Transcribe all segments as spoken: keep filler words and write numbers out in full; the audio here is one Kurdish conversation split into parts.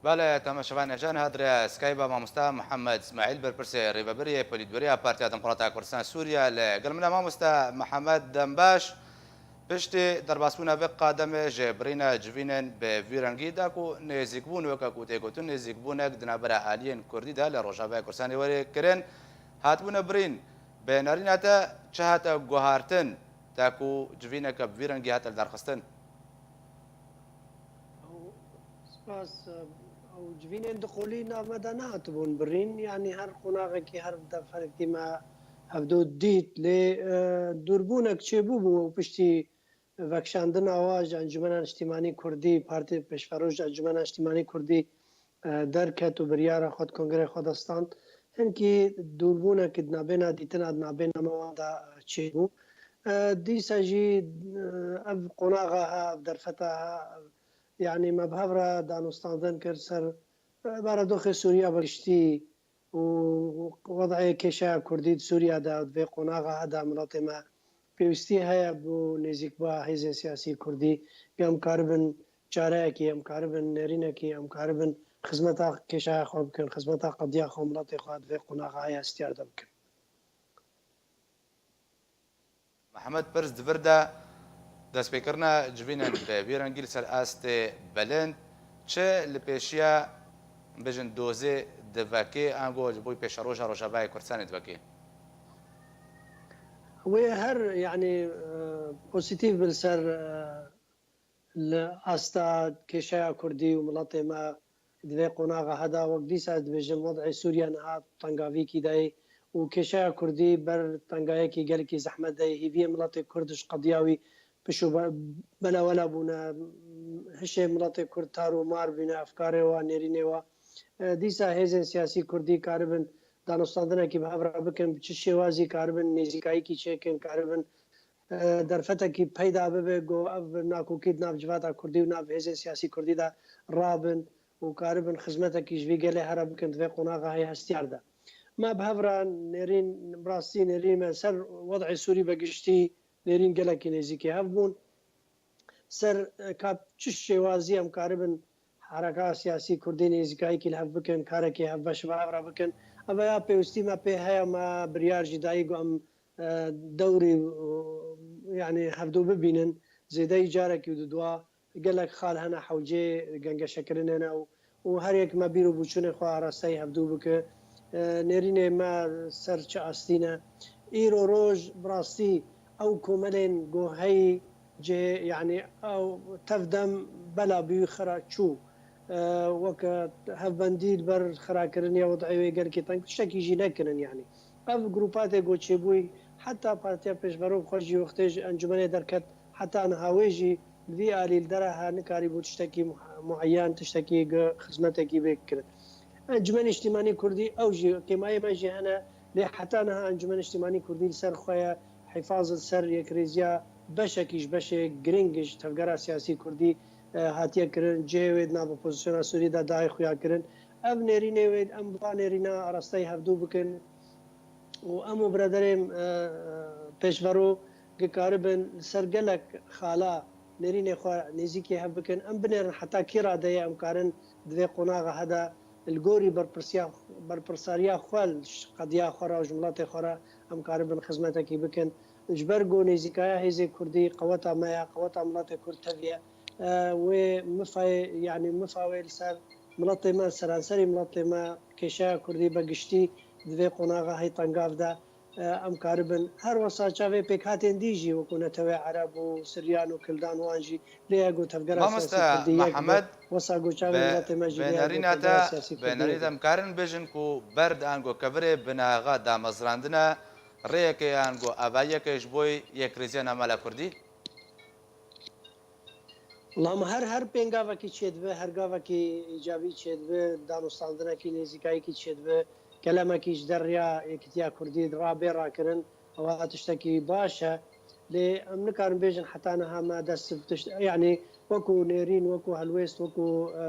Belê, temaşevanê ji niha di rêya Skype-a mamosta Mihemed Îsmaîl, berpirsê rêvebiriyê polîtbûroya Partiya Demokrata Kurdistan Sûriye, li gel min e. Mamosta Mihemed, dem baş. Piştî derbasbûna vê qademê ji birîna civînên bi vî rengî da ku nêzîkbûn, weke ku tê gotin, nêzîkbûnek di navbera aliyên kurdî de li Rojavayê Kurdistanê were kirin, hatibûne birîn. Bi nerîna te çi hate guhartin, ta ku civîneke bi vî rengî hate lidarxistin? Ew, spas, ew civînên di qolî nav me de nehatibûn birîn. Yanî her qonaxekî, her deferekî me hevdû dît. Lê, e, dûrbûnek çêbûbû û piştî vekişandina wa ji Encûmena Niştîmanî Kurdî, Partî Pêşveroj ji Encûmena Niştîmanî Kurdî, e, derket û biryara xwe di kongrê xwe de stand. Hinkî dûrbûnekî di navbêna dîtina, di navbêna me wan de çêbû. E, dîsa jî, e, ev qonaxa he, ev derfeta he, yanî me bi hev re danûstandin kir ser, e, baradoxê Sûriya bi giştî û wed'ê kêşeya Kurdî di Sûriya de, di vê qonaxa he de miletê me pêwîstî heye bo nêzîkbûna hêzên siyasî Kurdî, em karibin çareyekî, em karibin nêrînekî, em karibin xizmeta kêşeya xwe bikin, xizmeta qediya xwe, miletê xwe di vê qonaxa heye hestiyar de bikin. Mihemed, pirs, di vir de destpêkirina civînên bi vî rengî li ser astê bilind, çi li pêşiya, bêjin, dozê divekê, ango ji bo pêşeroja Rojavayê Kurdistanê divekê? Wê her, yanî, e, pozîtîf bin ser, e, li asta kêşeya Kurdî û miletê me di vê qonaxa heda, wek dîsa ez dibêjim, wed'ê Sûriye niha tengavîkî de ye û kêşeya Kurdî ber tengayekî gelekî zehmet de ye. Hîviyê miletê Kurd ji qediya wî piş û be-, belewela bûne, hişê miletê Kurd tar û mar bîne, efkarê wa, nêrînê wa. E, dîsa hêzên siyasî Kurdî karibin danûstandinekî bi hev re bikin, bi çi şêwazî karibin nêzîkayîkî çêkin, karibin e, derfetekî peyda bibe, ku ev nakokî di nav civata Kurdî û nav hêzên siyasî Kurdî de rabin û karibin xizmetekî ji vî gelê here bikin di vê qonaxa heye hestiyar de. Me bi hev re nêrîn, bi rastî nêrîn me ser wed'ê Sûrî be giştî nêrîn gelekî nêzîkî hev bûn. Ser, e, ka çi şêwazî em karibin hereka siyasî Kurdî nêzîkayîkî li hev bikin, karekî hevbeş bi hev re bikin. Eva ya pêwîstî me pê heye, me biryar jî dayî ku em e, dewrî, e, yanî hevdû bibînin, zêdeyî carekî û didwa gelek xal hene hewcê gengeşekirinê ne û, û her yek me bîr û bûçûnê xwe arasteyî hevdû bike. E, nêrînê me ser çi astî ne? Îro roj bi rastî ew komelên ku heyî cihê, yanî ew tev dem bela bi wî xira çû. E, weke hevbendî li ber xirakirinê ya wed'ê wê gelkî teng, tiştekî jî nekirin yanî. Ev grûpa tê ku çêbûyî, heta Partiya Pêşverû xwe jî wextê ji encûmenê derket, heta niha wê jî li vî alî li dera he nikarîbû tiştekî muh-, mueyen, tiştekî gi-, xizmetekî bê kirin. Encûmenê Niştîmanî Kurdî ew jî kêmayê me jî hene, lê heta niha Encûmenê Niştîmanî Kurdî li ser xwe ye, hîfaz li ser yekrêziya beşekî ji beşê giring ji tevgera siyasî Kurdî, e, hatiye kirin, cihê wê di nav opozisyona Sûrî de dayê xuya kirin. Ev nêrînê wê, em bi va nêrîna arasteyî hevdû bikin û em û biraderên, e, pêşverû gi karibin li ser gelek xala nêrînê xwe nêzîkî hev bikin. Em binêrin heta kî radeyê em karin di vê qonaxa heda li gorî berpirsiya, berpirsariya xwe li ş-, qediya xwe re û ji miletê xwe re em karibin xizmetekî bikin. Ji ber ku nêzîkaya hêzê Kurdî qeweta me ye, qeweta miletê Kurd tevî ye. E, wê mifayê, yanî mifa wê li ser miletê me, seranserî miletê me, kêşeya Kurdî be giştî di vê qonaxa hey tengav de, e, em karibin. Her wesa çavê pêkhatên dî jî wekû netewê Ereb û Siryan û Kildan wan jî lê ye ku tevgera siyasî Kurdî yek be. Wesa ku çavê miletê me jî lê ye ku tevgera siyasî Kurdî yek be. Em karin bêjin ku ber di ango kevirê binaxa damezrandine rêyeke yan ku avayiyeke ji bo yekrêziya navmala Kurdî? Wela me her, her pêngavekî çêdibe, her gavekî îcabî çêdibe, danûstandinekî nêzîkayîkî çêdibe, kelemekî ji der Rêya Yekîtiya Kurdî rabê rakirin, ewa tiştekî baş e. Lê em nikarin bêjin heta niha me dest bi tişt-, yanî wekû nêrîn, wekû helwêst, wekû, e,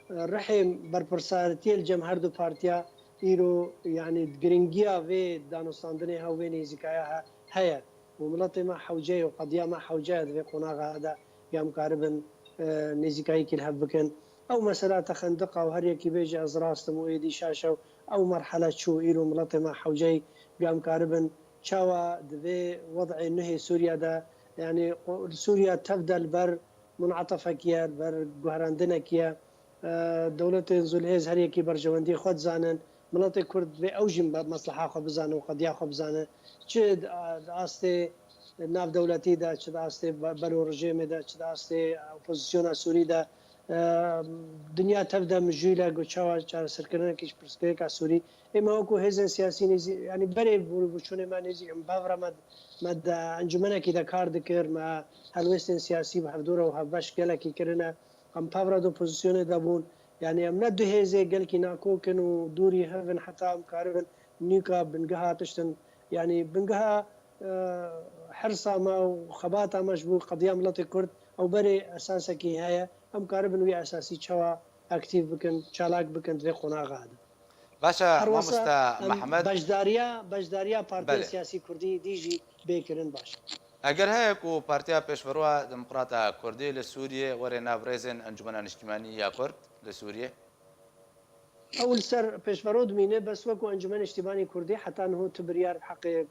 e, rihê berpirsaretiyê li cem her du partiya îro, yanî giringiya vê danûstandinê he û vê nêzîkaya he heye. û miletê me hewce ye û qediya me hewce ye di vê qonaxa de ya em karibin, e, nêzîkayîkî li hev bikin. Ew mesela te xendiqa û her yekî bêje ez rast im û êdî şaş e û ew merhele çû, îro miletê me hewceyî, em karibin çawa di vê wed'ê nuhê Sûriye de, yanî li Sûriye tev de li ber mun'atefekî ye, li ber guherandinekî ye. E, dewletên zulhêz her yekî berjewendiyê xwe dizanin. Miletê Kurd vê ew jî me-, mesleha xwe bizane û qediya xwe bizane. Çi di, di astê navdewletî de, çi di astê be-, belo rejêmê de, çi di astê opozisyona Sûrî de, e, dinya tev de mijûl e, ku çawa çareserkirinekî ji pirsgirêka Sûrî. Ê me wekû hêzên siyasî nêzî, yanî berê bû-, bûçûnê me nêzî, em bi hev re me, me di encûmenekî de kar dikir, me helwêstên siyasî bi hevdû re û hevbeş gelekî kirine. Em bi hev re di opozisyonê de bûn. Yanî em ne du hêzê gelkî nakok in û dûrî hev in heta em karibin nîka bingeha tiştin. Yanî bingeha, e, hersa me û xebata me ji bo qediya miletê Kurd ew berê esasekî heye. Em karibin wî esasî çawa aktîf bikin, çalak bikin di vê qonaxa de. Baş e, Her wesa mamoste em Mehmet. beşdariya, beşdariya partiyên Belê. siyasî Kurdî dî jî bê kirin baş e. Eger heye ku Partiya Pêşveroya Demokrata Kurdî li Sûriyê were nav rêzên Encûmena Niştimanî ya Kurd li Sûriyê? Ew li ser pêşvero dimîne, bes wekû Encûmena Niştimanî Kurdî heta niho tu biryar heqê, e,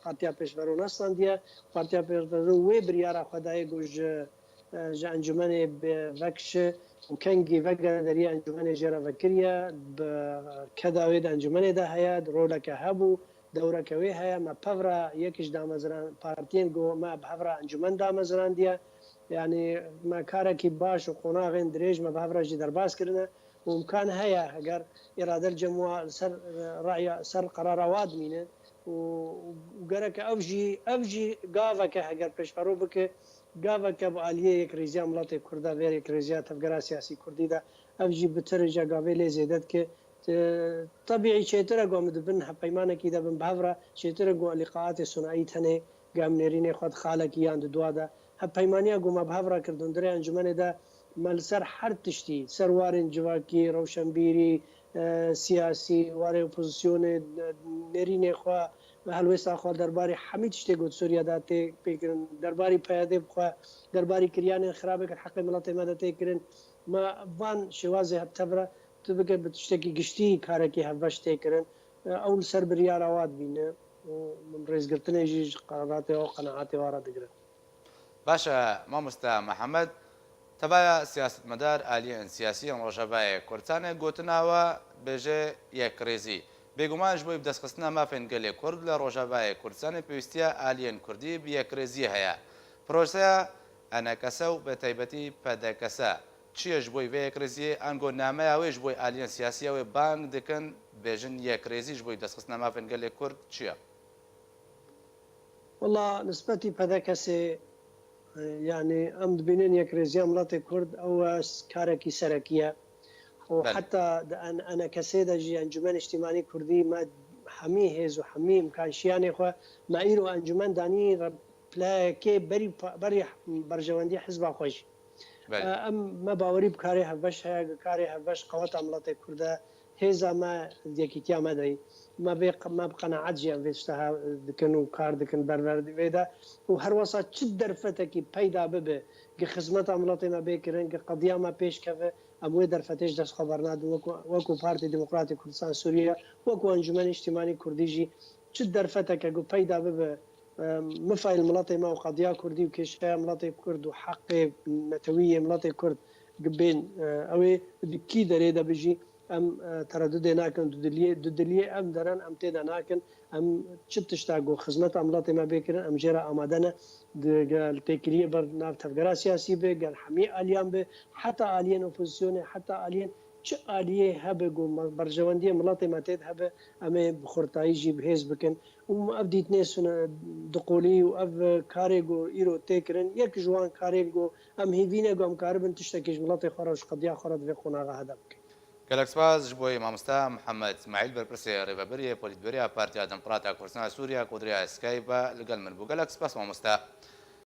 Partiya Pêşvero nestandiye. Partiya Pêşvero wê biryara xwe daye ku ji, e, ji encûmenê bi vekişe û kengî vegere deriyê encûmenê jê re vekiriye, bi keda wê di encûmenê de heye, roleke hebû, dewreke wê heye, me bi hev re yek ji damezran-, partiyên ku me bi hev re encûmen damezrandiye. Yanî me karekî baş û qonaxên dirêj me bi hev re jî derbas kirine û imkan heye, heger îrade li cem wa li ser, e, raya, ser qerara wa dimîne û, û gereke ev jî, ev jî gaveke heger pêşvero bike, gaveke bi aliyê yekrêziya miletê Kurd de, vê yekrêziya tevgera siyasî Kurdî de, ev jî bi tirêja gavê lê zêde dike. E, tebîî çêtir e ku em di bin hevpeymanekî de bin bi hev re, çêtir e ku lîqaatê sunaî tenê ku em nêrînê xwe di xalekî yan di dua de. Hevpeymaniya ku me bi hev re kir di hundirê encûmenê de me li ser her tiştî, ser warên civakî, rewşenbîrî, e, siyasî, warê opozisyonê, e, nêrînê xwe, helwêsta xwe derbarê hemî tiştê ku di Sûriye de tê pêkirin, derbarî P Y D'ê bi xwe, derbarî kiryanên xirabê ku di heqê miletê me de tê kirin, me van şêwazê hevtev re tu bike bi tiştekî giştî karekî hevbeş tê kirin. E, ew li ser biryara wa dibîne û min rêzgirtinê jî ji qeraratê wa û qenaetê wa re digire. Baş e, mamoste Mihemed, tevaya siyasetmedar aliyên siyasî yên Rojavayê Kurdistanê gotina we bêje yekrêzî. Bêguman ji bo bidestxistina mafên gelê Kurd li Rojavayê Kurdistanê pêwîstiya aliyên Kurdî bi yekrêziyê heye. Projeya E N K S û bi taybetî P D K S çi ye ji bo vê yekrêziyê? Ango nameya wê ji bo aliyên siyasî ya wê bang dikin, bêjin yekrêzî ji bo bidestxistina mafên gelê Kurd çi ye? Wela nisbetî P D K S'ê, e, yanî em dibînin yekrêziya miletê Kurd ew e s-, karekî serekî ye. Û Belê. heta di en-, E N K S'ê de jî Encûmen Niştîmanî Kurdî me hemî hêz û hemî imkan şiyanê xwe me îro encûmen danî re-, pilayekê berî pa-, berî berjewendî hizba xwe jî. Belê. E, em, me bawerî bi karê hevbeş heye, karê hevbeş qeweta miletê Kurd e, hêza me, yekîtiya me de yî. Me vê, me bi qenaet jî em vê tişta he dikin û kar dikin berver vê de. Û her wesa çi derfetekî peyda bibe, gi xizmeta miletê me bê kirin, gi qediya me pêş keve, em wê derfetê ji dest xwe bernadin. Wekû, wekû Partî Demokratî Kurdistan Sûriye, wekû Encûmenê Niştîmanî Kurdî jî çi derfeteke ku peyda bibe, e, mifayil miletê me û qediya Kurdî û kêşeya miletê Kurd û heqê netewî yê miletê Kurd bên, e, ew ê di kî derê de bijî, em, e, teredudê nakin, dudiliyê, dudiliyê em derin, em tê de nakin, em çi tişta ku xizmeta miletê me bê kirin, em jê re amade ne. Di, gel têkiliyê ber nav tevgera siyasî be, gel hemî aliyan be, heta aliyên opozisyonê, heta aliyên çi aliyê hebe ku me, berjewendiyê miletê me tê de hebe, em ê bi xurtayî jî bi hêz bikin. Û ev dîtinê sune diqolî û ev karê ku îro tê kirin, yek ji wan karên ku em hêvî ne ku em karibin tiştekî ji miletê xwe re û ji qediya xwe re di vê qonaxa hede bikin. Gelek spas ji bo mamoste Mihemed Îsmaîl, berpirsê rêvebirê Polîtbûroya Partiya Demokrata Kurdistan Sûriye ku di rêya Skype ve li gel min bû. Gelek spas mamoste.